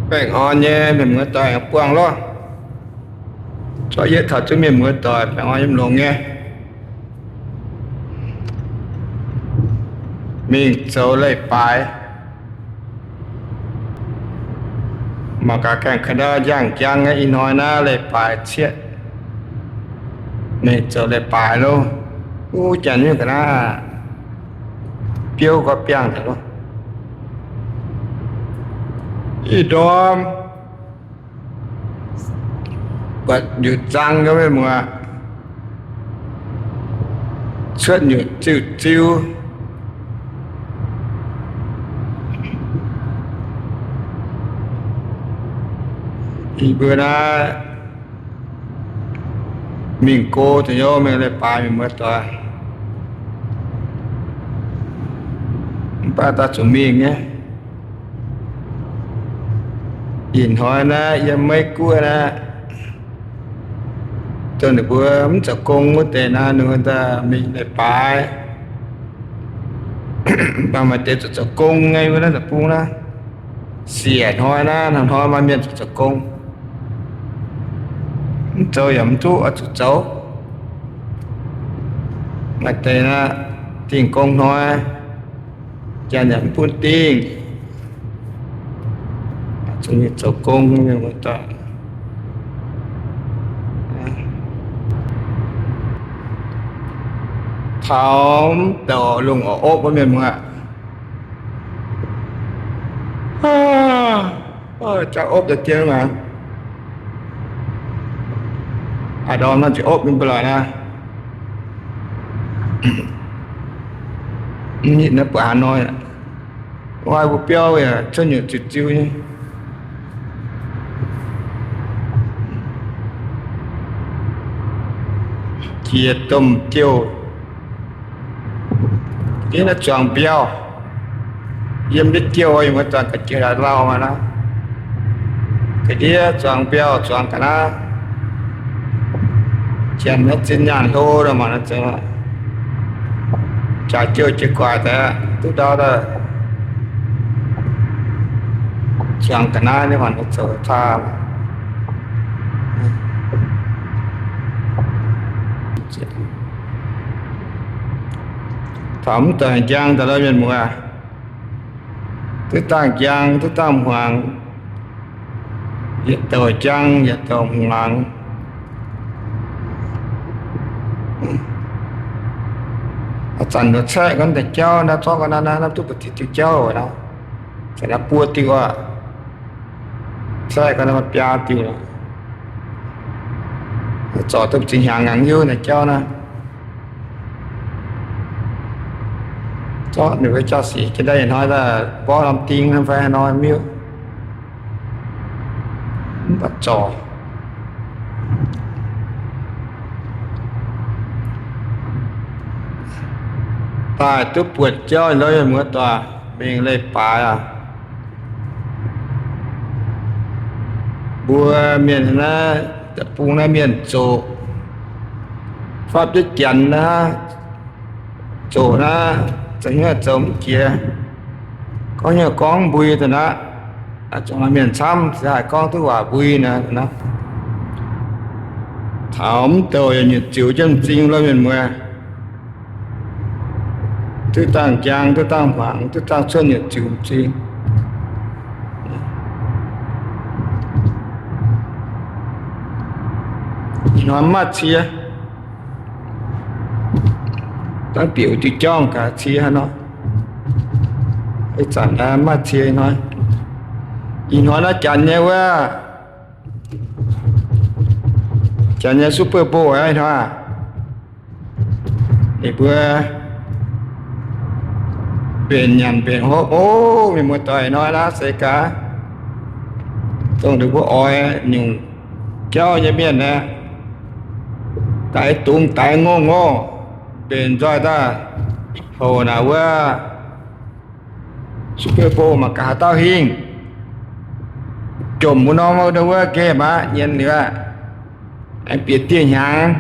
Baengh orn nyei mienh muoz doic, buangh lorqc. Zorqv yietv taux zunv mienh muoz doic baengh orn yiem longx nyei. Mingh zoux leiz-baaix. Mangc gaax gaengh ka'ndau njang-njang nyei, ih hnoi naaiv leiz-baaix cietv. Mingh zoux leiz-baaix loh. Wuov janx nyungc ga'naaiv biouv gorqv-biangh daaih loh. Ih ndorm buatc nyutc zang nyei mienh muoz, cuotv nyutc ziuh-ziuh. Yie mbuo naaiv mingh go deix nyei, mingh leiz-baaix mienh muoz doic. Mv baac daaih zuqc mingh nyei. Ih hnoi naaiv yiem Meiv Guoqv naaiv, dongh ninh mbuo mv zoux gong wuov deix naaiv, ninh mbuo daaih mingh leiz-baaix. Mv baac maaih deix zuqc zoux gong nyei, wuov naaiv deic-bung naaiv, siec hnoi naaiv, hnoi-hnoi maaih mienh zuqc zoux gong. Mv zoux yaac mv duqv, oix zuqc zoux. Maaih deix naaiv dingh gong hnoi, janx yaac mv bun dingh, zuqc mingh zoux gong nyei wuov daaih. Taux mv douc lungh orqc opv wuov mienh muoz, jauv opv daaih dien maah. Aav ndorm naaiv ziouc opv mingh mbuo lorqc naaiv. Mv nitv naaiv buatc haaix hnoi, wuov mbuo biauv yaac cuotv nyutc ziuh-ziuh nyei. Jiex domh jouh, yiem naaiv zuangx mbiauh, yiem ndiev jouh, yiem wuov zanc ga'jiex lauh mangc naaiv, ga'ndiev zuangx mbiauh, zuangx ga'naaiv. Janx naaiv zinh nyaanh hlo nor mangc naaiv zoux, jaax jouh jiex guaax daaih duqv ndau daaih zuangx ga'naaiv nyei mangc naaiv zoux taux. Taux mv douc njang daaih lorqc mienh muoz, duqv dangh njang duqv dangh hmuangx, yietc douc njang yietc douc hmuangx. Ih zanc nor caeqv gorngv deix jauv naaiv, zorqv gorngv naaiv, naaiv duqv mbu'ziex diuh jauv nor, zanc naaiv buo diuh aqv. Caeqv gorngv naaiv maaih biaa diuh, zorc duqv mbu'ziex hnyangx nganx hiuv naaiv jauv naaiv. Zorqv ninh mbuo jauv-sic jiex ndau ih hnoi daaih mborqv norm ding fai haaix nor miuv, mv baac zorc daaih duqv buonc jauv nor, mienh muoz doic, mingh leiz-baaix aqv. Mbuo mienh naaiv deic-bung naaiv mienh zoqc, fapv jienv janx naaiv, zoqc naaiv, zoux hnyouv zoux mv jiex, gorngv hnyouv gorngv mbui daaih naaiv, zuqc mienh camv se haih gorngv duqv waac mbui naaiv. Taux mv douc yaac nyutc ziux jienv m'zing lorqc mienh muoz. Duqv dangh njang, duqv dangh hmuangx, duqv dangh cuotv nyutc ziux m'zing. Ih hnoi mv maaih cie, dangh bieqc diuh jauv gaax cie haaix nor. Ih zanc mv maaih cie ih hnoi. Ih hnoi naaiv janx nyei wuov, janx nyei Super Bowl aqv ih hnoi. Ninh mbuo mbenc nyanc mbenc hopv, o, mienh muoz-doic, ih hnoi naaiv se gaax, dongh ninh mbuo oix nyungc jauv nyei mienh aeqv, daix dungz daix ngongh ngorh, mbenc nzoih daaih houc naaic wuov Super Bowl mangc gaax haaix dauh hingh. Jomc wuov norm wuov nqemh aqv, nyienz liuz aqv, aengx bieqc dieh hnyangx,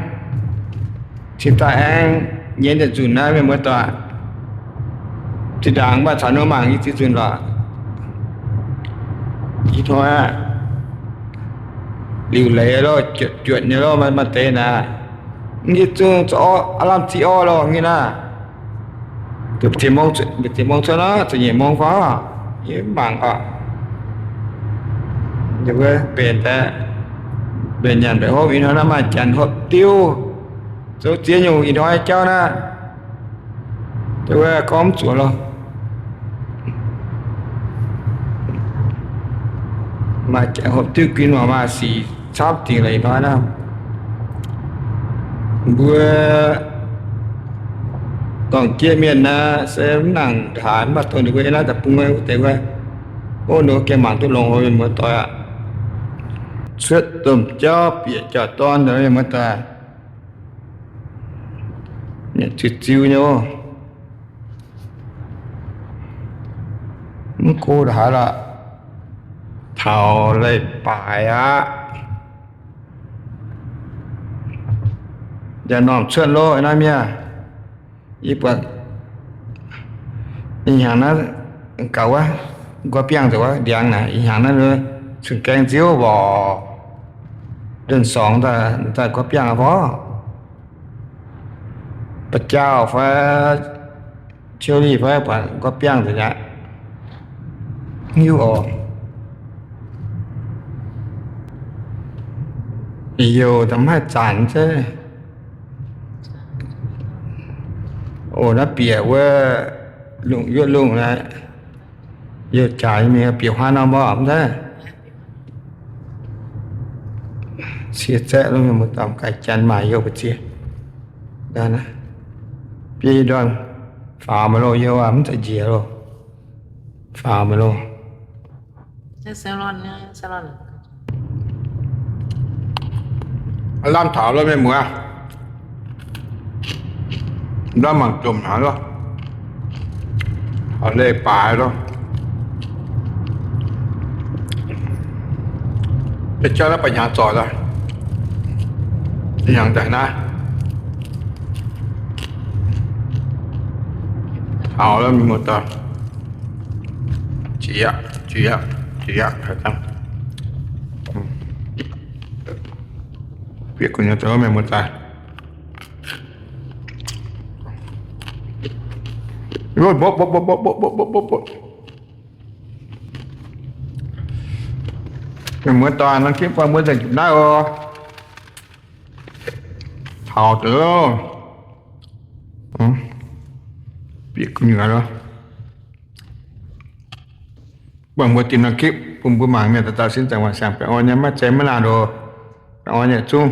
cingx daaih aengx nyienz yietc nzunc naaiv, mienh muoz-doic. Zinh ndaangc mv baac caux ninh mangc nyei ziex nzunc lorqc. Ih hnoi aqv, liuc leiz loh, juotc juotc nyei loh, maaih deix naaic. Mv hiuv zungv aav lamh ziqv orv loh nyei naaic. Mbu'ziex mong cuotv nor, ziepc nyeic mong fai? Yie mv mangc oc. Yie mbuo mbenc daaih, mbenc nyanc mbenc hopv, ih hnoi naaiv maaih janx hopv diuv, zoux ziex nyungc ih hnoi jauv naaiv. Gorngv mv zuqc loh. Maaih janx hopv diuv gin, maaih sic camv dingc la'nyauv naaiv. Mbuo dorngc jieqv mienh naaiv se mv nangc haaix, mv baac dongh ninh mbuo naaiv deic-bung wuov deix wuov, o, ninh mbuo gengh mangc duqv longx, mienh muoz-doic aqv. Cuotv domh jauv bieqc jauv-dorn, mienh muoz-doic, ziux ziux nyei. Mv go haaix lorqc, taux leiz-baaix aqv. Yaac normh cuotv loh naaiv mienh. Yie buatc ih hnyangx naaiv gaux wuov, nqoi biangh nzengc wuov ndiangx naaic, ih hnyangx naaiv cun-gaeng nziouv mborqc. Nden sorngx daaih nqoi biangh aqv fai, ba'jaauh fai, ciouv lih fai, buatc nqoi biangh nzengc aqv. Hiuv oc. Youh daaih mv haih zanc se. Oc, naaiv bieqc wuov, lungh yuoqv lungh naaiv, youh jaax mingh bieqc huaav norm mborqv mv daaih. Cie zaeqv lo mienh muoz-doic, gaax janx maac youh mbu'ziex. Biei ndorn faaux maiv loh, youh mv zeiz njiec loh. Faaux maiv loh. Lamh taux lo mienh muoz, lamh mangc jomc haic loh. Taux leiz-baaix loh. Jauv naaiv ba'hnyangx zoih daaih, hnyangx daaih naaiv. Taux lo mienh muoz-doic, jiex, jiex, jiex, bieqc gu'nyuoz zoux mienh muoz-doic. Mienh muoz-doic, norm gipv buatc mbuo nzengc naaiv oc. Taux deix loh. Bieqc gu'nyuoz loh. Buangh mbuo dinh norm gipv bun mbuo mangc mienh dauh dauh sin zaangc waaic siangx baengh orn nyei, maiv zeiz maiv nangh loh. Baengh orn nyei zungv.